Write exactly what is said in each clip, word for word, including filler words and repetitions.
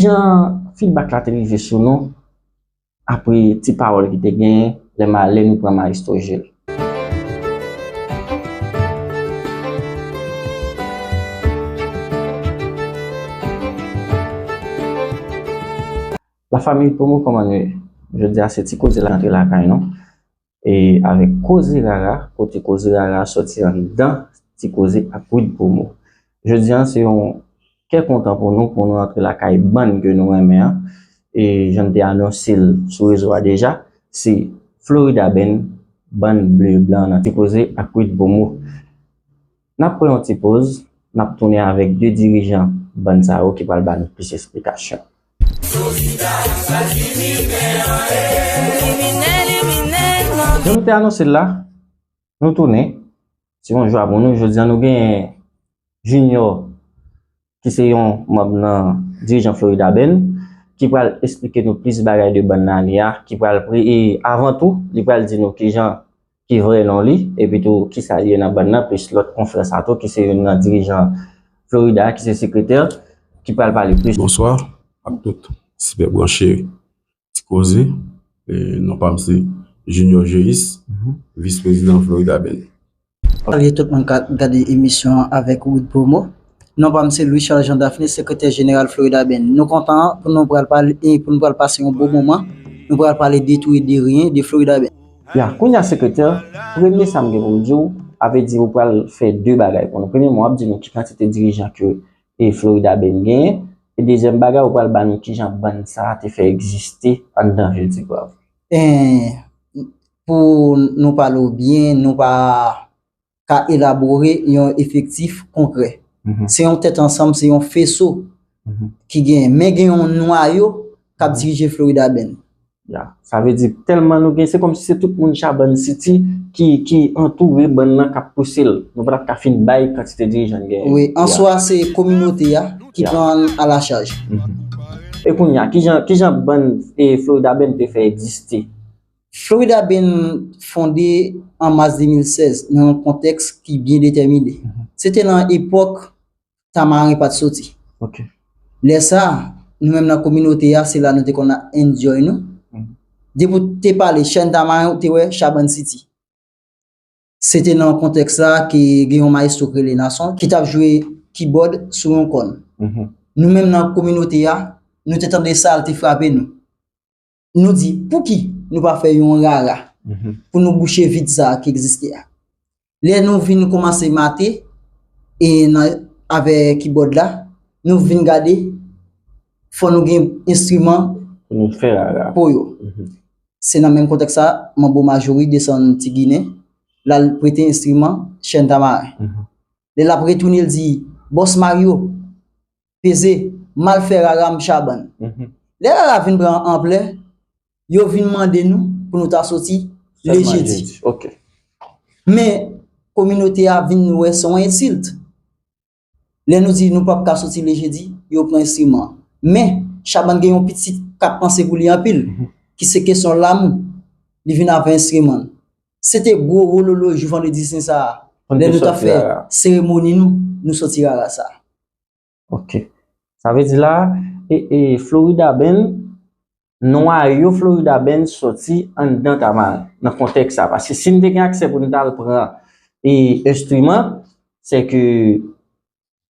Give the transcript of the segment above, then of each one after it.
Jan feedback la te rive sou nou apre ti pawòl ki te genyen lè ma-, lè nou pran Maestro Jules? Lafanmi Promo, kòman nou ye? Jodi a se Ti Koze la rantre lakay nou. E avèk Koze Rara, kote Koze Rara sòti anndan Ti Koze ak Wid Promo. Jodi a se yon kè kontan pou nou, pou nou rantre lakay bann ke nou renmen an. E jan n te anonse l sou rezo a deja, se Florida Band, bann ble blan nan Ti Koze ak Wid Promo. N ap pran yon ti poz, n ap tounen avèk de dirijan bann sa yo ki pral ba nou plis esplikasyon. Jan nou te anonse l la, nou tounen. Se yon jwa pou nou. Jodi a nou genyen Junior, ki se yon manm nan dirijan Florida Band, ki pral esplike nou plis bagay de bann nan ane a, ki pral pre-, e avan tou, li pral di nou kijan, ki vrè non li, epi tou kisa li ye nan bann nan, plis lòt konfrè sa tou, ki se youn nan dirijan Florida, ki se sekretè, ki pral pale plis. Bonswa ak tout sipè branche Ti Koze. E, non pa m se Junior Jeus, vis prezidan Florida Band. Salye tout moun k ap gade emisyon an avèk Wid Promo. Non pa m se Louis Charles Jean Daphné, sekretè jeneral Florida Band. Nou kontan pou nou pral pale, e pou nou pral pase yon bon moman. Nou pral pale de tou e de ryen de Florida Band. Ya, kounye a sekretè, premye sa m gen pou m di w, a vle di ou pral fè de bagay pou nou. Premyèman, w ap di nou ki kantite dirijan ke, e, Florida Band genyen. E dezyèm bagay, ou pral ba nou kijan bann sa a te fè egziste anndan vil Ti Goâve. E, pou nou pale w byen, nou pa ka elabore yon efektif konkrè. Se yon tèt ansanm, se yon feso ki genyen, men gen yon nwayo k ap dirije Florida Band. Ya, sa vle di tèlman nou gen, se kòmsi se tout moun Chabann City ki, ki antoure bann nan k ap pouse l. Nou pa t ap ka fin bay kantite dirijan n genyen. Wi, answa se kominote a ki pran a la chaj. E kounye a, kijan, kijan bann, e, Florida Band te fè egziste? Florida Band fonde an mas de mil sèz nan yon kontèks ki byen detèmine. Se te nan epòk Tamaren pa t soti. Lè sa a, nou menm nan kominote a, se la nou te konn ap enjoy nou. Depi w te pale Chèn Tamaren, ou te wè Chabann City. Se te nan kontèks sa a ke gen yon mayestwo k rele Nason ki t ap jwe kibòd sou yon kòn. Nou menm nan kominote a, nou te tande sa, l te frape nou. Nou di, pouki nou pa fè yon rara pou nou bouche vid sa a ki egziste a? Lè nou vin kòmanse mate e nan, avè kibòd la, nou vin gade, fò nou gen enstriman pou nou fè rara pou yo. Se nan menm kontèks sa, Manbo Majori desann Ti Ginen, l al prete enstriman Chèn Tamaren. Lè l ap retounen, l di, Bòs Mario, peze, m al fè rara m Chabann. Lè rara vin pran anplè, yo vin mande nou pou nou ta soti le jedi. Men, kominote a vin wè se yon ensilt. Lè nou di nou p ap ka soti le jedi, yo pran enstriman an. Men, Chabann gen yon pitit k ap panse pou li anpil, ki se Kesyon Lamou, li vin avè enstriman l. Se te gwo wololo jou vandredi sen sa a. Lè nou t ap fè seremoni nou, nou soti rara sa a. Ok. Sa vle di la, e, e, Florida Band, nwayo Florida Band soti anndan Tamaren, nan kontèks sa. Paske si n te gen aksè pou n t al pran, e, enstriman, se ke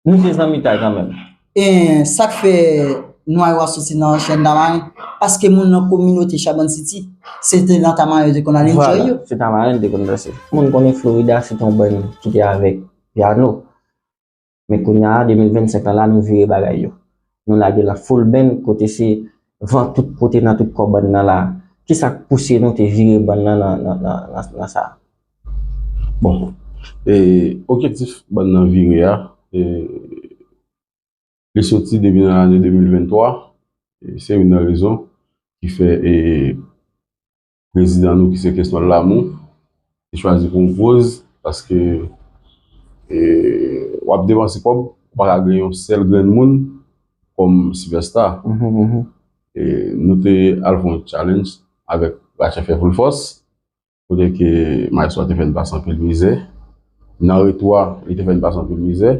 nou te zanmitay kanmenm. E sa k fè nwayo a soti nan Chèn Tamaren, paske moun nan kominote Chabann City, se te nan Tamaren yo te konn al enjoy yo. Vwala, se Tamaren yo te konn danse. Moun konnen Florida, se te yon bann ki te avèk pyano. Men kounye a, de mil vennsenk lan la, nou vire bagay yo. Nou lage l an full band, kote se van tout kote nan tout kò bann nan la. Kisa k pouse nou te vire bann nan nan, nan, nan, nan, nan sa? Bon, e, objektif bann nan vire a, e, li soti depi nan lane de mil venntwa, e, se youn nan rezon ki fè, e, prezidan nou ki se Kesyon Lamou, li chwazi pran yon poz, paske, e, w ap depanse kòb, ou pa ka gen yon sèl grenn moun kòm sipèsta. E, nou te al fè yon challenge avèk Ratchet Fè Full Force, kote ke mayestwo a te fè n pase anpil mizè. Nan retou a, li te fè n pase anpil mizè.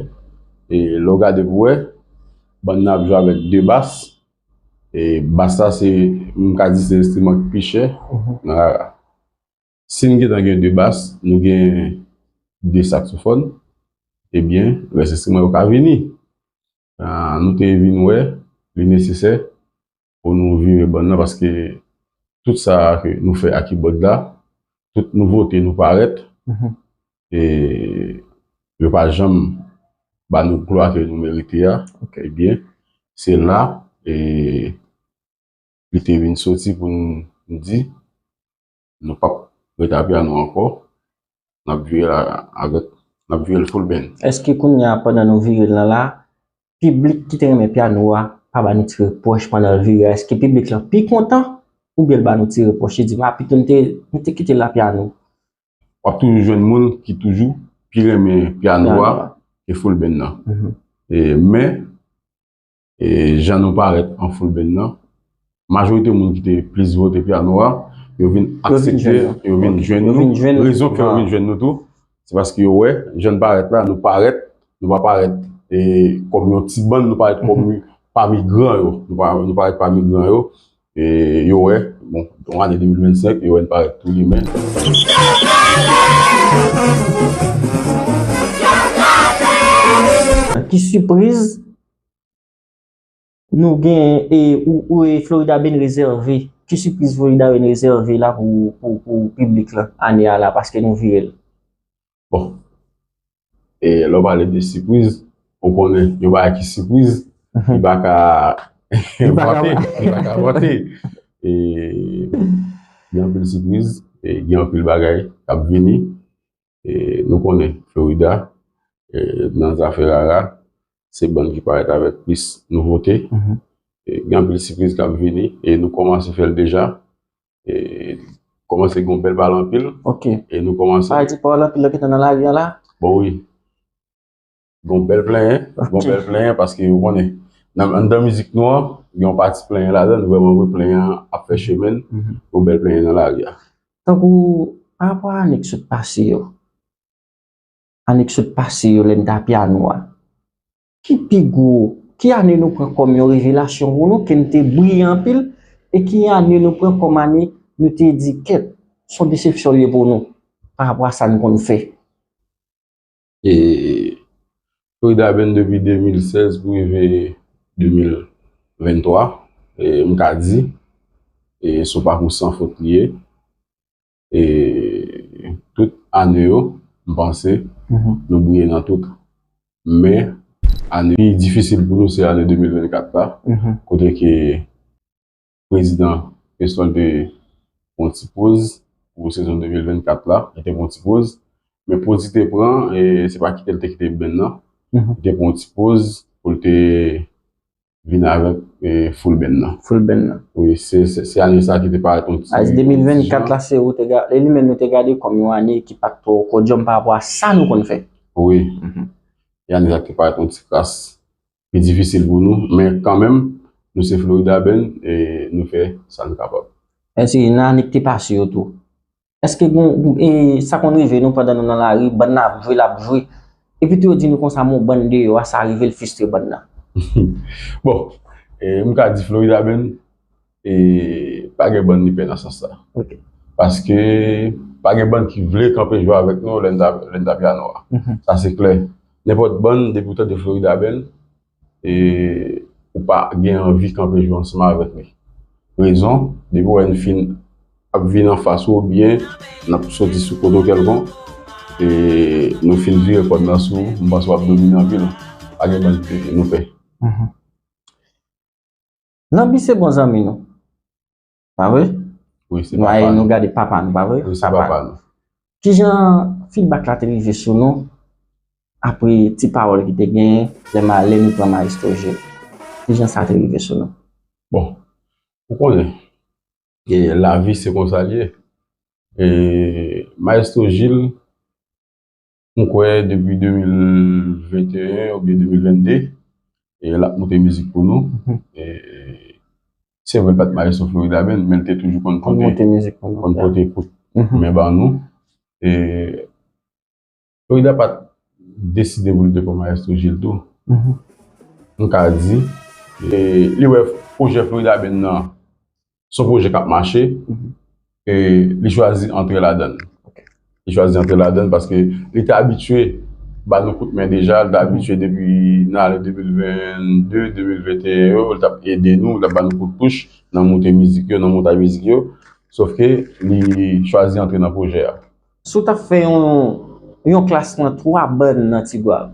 E lè w gade pou wè, bann nan ap jwe avèk de bas, E bas la, se, m ka di se enstriman ki pi chè nan rara. Si n gentan gen de bas, nou gen de saksofòn, ebyen, rès enstriman yo ka vini. Ah, nou te vin wè li nesesè pou nou vire bann nan, paske tout sa ke nou fè ak kibòd la, tout nouvote nou parèt, e yo pa janm ba nou glwa ke nou merite a, ebyen, se la, e li te vin soti pou n di, nou p ap ret a pyano ankò, n ap vire l avèk, n ap vire l full band. Èske kounye a, pandan nou vire l nan la, piblik ki te renmen pyano a pa ba nou ti repwòch pandan l vire a? Èske piblik lan pi kontan oubyen l ba nou ti repwòch? Li di, "A, pito n te, n te kite l la pyano." W ap toujou jwenn moun ki toujou pi renmen pyano a ke full band nan. E, men, e, jan nou parèt an full band nan, majorite moun ki te plis vote pyano a, yo vin aksepte, yo vin jwenn nou. Rezon ke yo vin jwenn nou tou, se paske yo wè jan n parèt la, nou parèt, nou pa parèt, e, kòm yon ti bann, nou parèt kòm pami gran yo. Nou pa, nou parèt pami gran yo. E yo wè, bon, yon ane de mil vennsenk, yo wè n parèt tou li menm. Ki sipriz nou gen, e, ou, ou, e, Florida Band rezève? Ki sipriz Florida Band rezève la pou, pou, pou piblik lan ane a la, paske nou vire l? Bon, e lè w pale de sipriz, ou konnen yon bagay ki sipriz, li pa ka vante, li pa ka vante. E gen anpil sipriz, e gen anpil bagay k ap vini. E nou konnen Florida, e nan zafè rara, se bann ki parèt avèk plis nouvote. E gen anpil sipriz k ap vini, e nou kòmanse fè l deja. E kòmanse gen yon bèl pale anpil. Ok. E nou kòmanse. Sa vle di pale anpil la gentan nan lari a la? Bon, wi. Gen yon bèl plenyen, gen yon bèl plenyen paske ou konnen, nan, anndan mizik nou an, gen yon pati plenyen ladan l, vrèman vre, plenyen an ap fè chemen l, gen yon bèl plenyen nan lari a. Tankou, pa rapò a ane k sot pase yo, ane k sot pase yo, lè n t a pyano a, ki pi gwo, ki ane nou pran kòm yon revelasyon pou nou, ke n te briye anpil, e ki ane nou pran kòm ane nou te di, "Kèt, s on desepsyon l ye pou nou," pa rapò a sa n konn fè? E Florida Band depi de mil sèz pou rive de mil venntwa, e m ka di, e s on pakou san fot li ye. E tout ane yo, m panse, nou briye nan tout. Men, ane ki difisil pou nou, se ane de mil vennkat la, kote ke prezidan Cristol te pran ti poz pou sezon de mil vennkat la, li te pran ti poz. Men poz li te pran, e se pa kite l te kite band nan, li te pran ti poz pou l te vin avèk, e, full band nan. Full band nan. Wi, se, se, se ane sa ki te parèt yon ti, a di de mil vennkat la, se ou te ga-, e li menm nou te gade kòm yon ane ki pa t twò kodyòm pa rapò a sa nou konn fè. Wi. E ane sa ki te parèt yon ti kras pi difisil pou nou, men kanmenm, nou se Florida Band, e nou fè sa nou kapab. Èske nan ane ki te pase yo tou, èske gon, e, sa konn rive nou pandan nou nan lari, bann nan ap jwe, l ap jwe, epi tou yo di nou konsa, men yon bann deyò a, sa rive l fristre bann nan? Bon, e, m ka di Florida Band, e, pa gen bann li pè nan sans sa. Ok. Paske pa gen bann ki vle kanpe jwe avèk nou lè n ta, lè n ta pyano a. Sa se klè. Nenpòt bann, depi w tande Florida Band, e ou pa gen anvi kanpe jwe ansanm avèk li. Rezon, depi w wè n fin ap vin anfas ou, oubyen n ap soti sou kote w kèlkonk, e nou fin vire kòd nan sou ou, m panse w ap domine anpil. Pa gen bann ki nou pè. Lanbi se bon zanmi nou. Pa vre? Wi, se papa nou. Nou gade papa nou, pa vre? Wi, se papa nou. Kijan feedback la te rive sou nou apre ti pawòl ki te genyen lè ma-, lè nou pran Maestro Gilles? Kijan sa te rive sou nou? Bon, ou konnen, e lavi se konsa l ye. E Maestro Gilles, m kwè depi de mil venteyen oubyen de mil vennde, e l ap moute mizik pou nou. E se vre, l pa t maestro Florida Band, men l te toujou konn pote, konn pote kout men ba nou. E Florida pa t deside pou l te pran Maestro Gilles tou. M ka di, e li wè Pwojè Florida Band nan, se yon pwojè k ap mache, e li chwazi antre ladan l. Li chwazi antre ladan l paske li te abitye ba nou kout men deja, li te abitye depi nan ane de mil venn de, de mil venteyen yo, li t ap ede nou, li t ap ba nou kout pouch nan monte mizik yo, nan montay mizik yo. Sòf ke li chwazi antre nan pwojè a. Si w t ap fè yon, yon klasman twa bann nan Tigwav,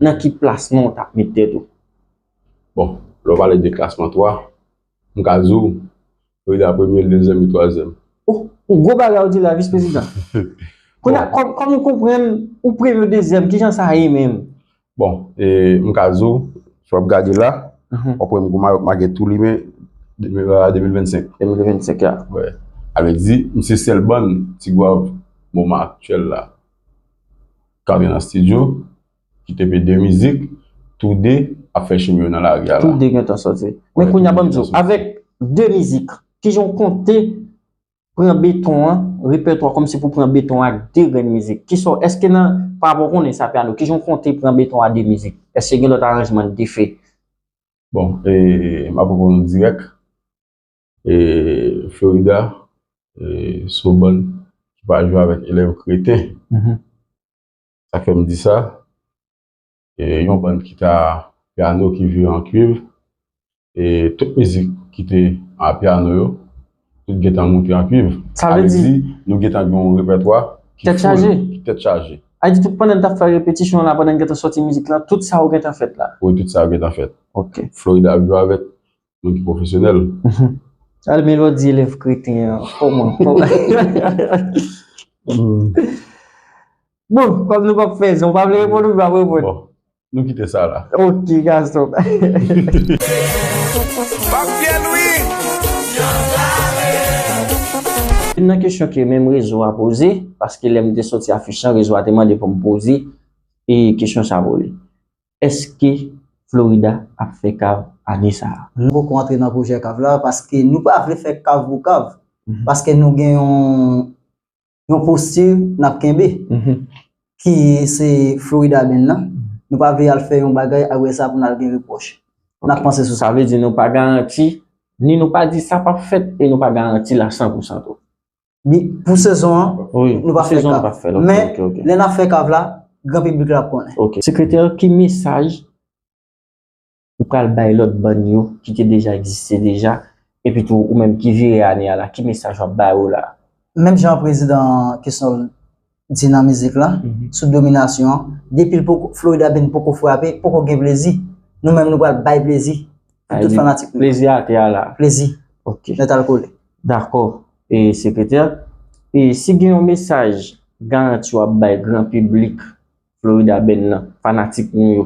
nan ki plasman w t ap met tèt ou? Bon, lè w pale de klasman twa, m ka di w, Florida premye, l dezyèm, li twazyèm. Oh, yon gwo bagay ou di la, vis prezidan. Kounye a, kòm, kòm m konprann, ou premye, ou dezyèm, kijan sa ye menm? Bon, e, m ka di w, si w ap gade la, w ap wè m gon mayò k make tou li men de mil vennsenk. De mil vennsenk, ya. Wi. Sa vle di, m se sèl bann Tigwav moman aktyèl la k antre nan estidyo, ki te pe de mizik, tou de ap fè chimen yo nan lari a la. Tou de gentan sòti. Men kounye a, ban m di w, avèk de mizik, kijan w konte pran beton an, repètwa kòmsi pou pran beton an ak de grenn mizik? Kisa w, èske nan, pa rapò w konnen sa pyano, kijan w konte pran beton an a de mizik? Èske gen lòt aranjman n te fè? Bon, e, m ap reponn ou dirèk. E, Florida, e, se yon bann ki pa jwe avèk elèv kreten. Sa k fè m di sa, e, yon bann ki ta pyano ki vire an kuiv, e tout mizik ki te a pyano yo, tout gentan moute an kuiv. Sa vle di, nou gentan gen yon repètwa ki tèt chaje. Ki tèt chaje. A di tout pandan n t ap fè repetisyon la, pandan n gentan sòti mizik la, tout sa yo gentan fèt la. Wi, tout sa yo gentan fèt. Ok. Florida ap jwe avèk moun ki pwofesyonèl. Al men lò di elèv kreten an, kòman? Bon, kòm nou p ap fè sa, ou pa vle reponn, ou pa reponn. Bon, nou kite sa la. Ok, Gaston. Youn nan kesyon ke menm rezo a poze, paske lè m te sòti afich lan, rezo a te mande pou m poze e kesyon sa pou li. Èske Florida ap fè kav ane sa a? Nou poko antre nan pwojè kav la paske nou pa vle fè kav pou kav. Paske nou gen yon, yon posti n ap kenbe, ki se Florida Band nan. Nou pa vle al fè yon bagay apre sa pou n al gen repwòch. N ap panse sou sa. Sa vle di nou pa garanti, ni nou pa di sa p ap fèt e nou pa garanti l a san pou san tou. Pou sezon an, nou pa fè kav. Men, lè n ap fè kav la, gran piblik la ap konnen. Ok. Sekretè, ki mesaj ou pral bay lòt bann yo ki te deja egziste deja, epi tou ou menm ki vire ane a la, ki mesaj w ap ba yo la? Menm jan prezidan Kesnòl di nan mizik la, sou dominasyon an, depi l poko, Florida Band poko frape, poko gen plezi. Nou menm nou pral bay plezi pou tout fanatik nou. Plezi atè a la. Plezi. Ok. Nèt al kole. Dakò. E sekretè, e si gen yon mesaj garanti w ap bay gran piblik Florida Band nan, fanatik nou yo,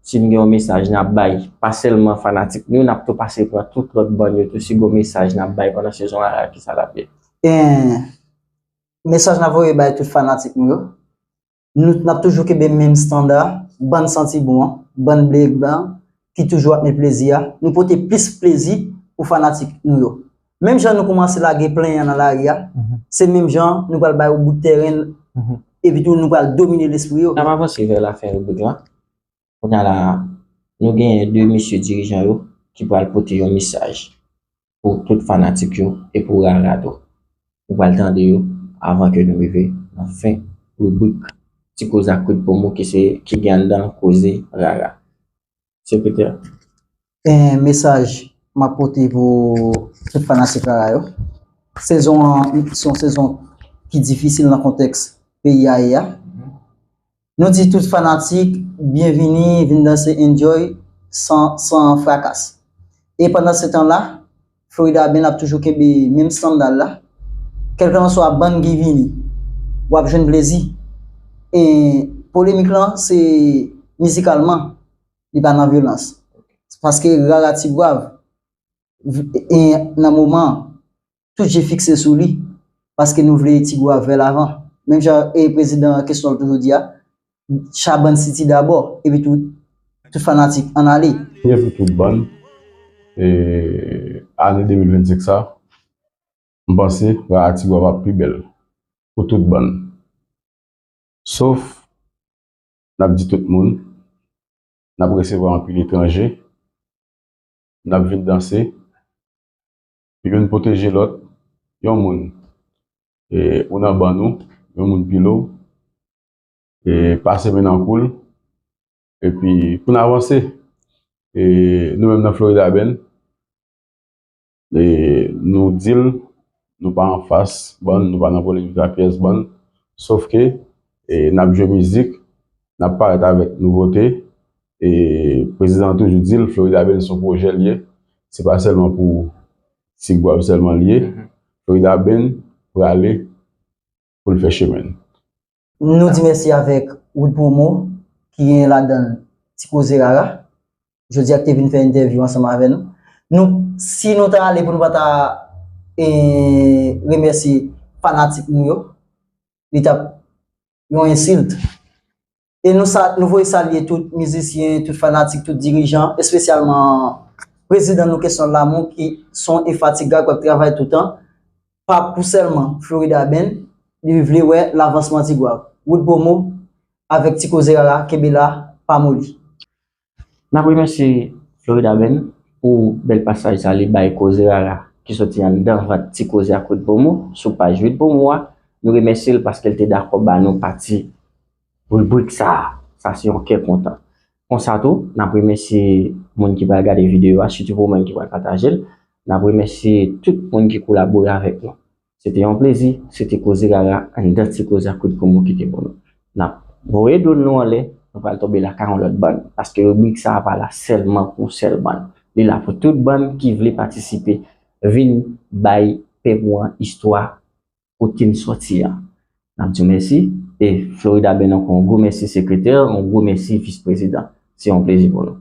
si n gen yon mesaj n ap bay, pa sèlman fanatik nou yo, n ap tou pase pran tout lòt bann yo tou, si gen yon mesaj n ap bay pandan sezon a la, ki sa l ap ye? E mesaj n ap voye bay tout fanatik nou yo, nou, n ap toujou kenbe menm estanda, bann santi bon an, bann ble ek blan, ki toujou ap met plezi a. Nou pote plis plezi pou fanatik nou yo. Menm jan nou kòmanse lage plenyen nan lari a, se menm jan nou pral ba yo bout tèren, epi tou nou pral domine lespri yo. N ap avanse vè lafen ribrik lan. Kounye a la, nou genyen de mesye dirijan yo ki pral pote yon mesaj pou tout fanatik yo e pou Rara tou. Nou pral tande yo avan ke nou rive nan fen ribrik Ti Koze ak Kout Pomo ki se, ki gen anndan l Koze Rara. Sekretè. E mesaj m ap pote pou tout fanatik Rara yo. Sezon an, se yon sezon ki difisil nan kontèks peyi a ye a. Nou di tout fanatik, byenvini, vin danse, enjoy, san, san frakas. E pandan se tan la, Florida Band ap toujou kenbe menm estanda l la. Kèlkanswa bann ki vini, w ap jwenn plezi. E polemik lan, se mizikalman, li pa nan vyolans. Paske Rara Ti Gwav, e nan moman an, tout je fikse sou li, paske nou vle Ti Gwav vè lavan. Menm jan e prezidan Kesnòl toujou di a, Chabann City dabò, epi tou, tout fanatik, ann ale. Premye pou tout bann, e, ane de mil vennsenk sa, m panse Rara Ti Gwav ap pi bèl pou tout bann. Sof, n ap di tout moun, n ap resevwa anpil etranje, n ap vin danse, youn pwoteje lòt, yon moun e, ou nan bann ou, yon moun pile w, e, pase men nan kou l, epi pou n avanse. E, nou menm nan Florida Band, e, nou di l, nou pa anfas bann, nou pa nan polemik ak pyès bann, sof ke, e, n ap jwe mizik, n ap parèt avèk nouvote, e, prezidan an toujou di l, Florida Band se yon pwojè l ye, se pa sèlman pou Ti Gwav sèlman l ye. Florida Band prale pou l fè chemen l. Nou di mèsi avèk Wood Promo ki gen ladan l Ti Koze Rara. Jodi a ki te vin fè entèvyou ansanm avè nou. Nou, si nou ta ale pou nou pa ta e, remèsye fanatik nou yo, li t ap yon ensilt. E nou, sa, nou voye salye tout mizisyen, tout fanatik, tout dirijan, espesyalman prezidan nou Kesyon Lamou ki se yon enfatiga k ap travay toutan, pa pou sèlman Florida Band, li vle wè lavansman Ti Gwav. Wood Promo avèk Ti Koze Rara, kenbe la, pa moli. N ap remèsye Florida Band pou bèl pasaj sa li bay Koze Rara ki soti anndan vant Ti Koze ak Wood Promo sou paj Wood Promo a. Nou remèsye l paske l te dakò ba nou pati ribrik sa a. Sa se yon kè kontan. Konsa tou, n ap remèsye moun ki pral gade videyo a, sitou pou moun ki pral pataje l. N ap remèsye tout moun ki kolabore avèk nou. Se te yon plezi, se te Koze Rara anndan Ti Koze ak Wood Promo ki te pou nou. N ap voye dwòn nou anlè, nou pral tonbe lakay yon lòt bann. Paske ribrik sa a pa la sèlman pou yon sèl bann. Li la pou tout bann ki vle patisipe, vin bay Pè Mou an istwa kote n sòti a. N ap di w mèsi. E Florida Band ankò, yon gwo mèsi sekretè, yon gwo mèsi vis prezidan. Se yon plezi pou nou.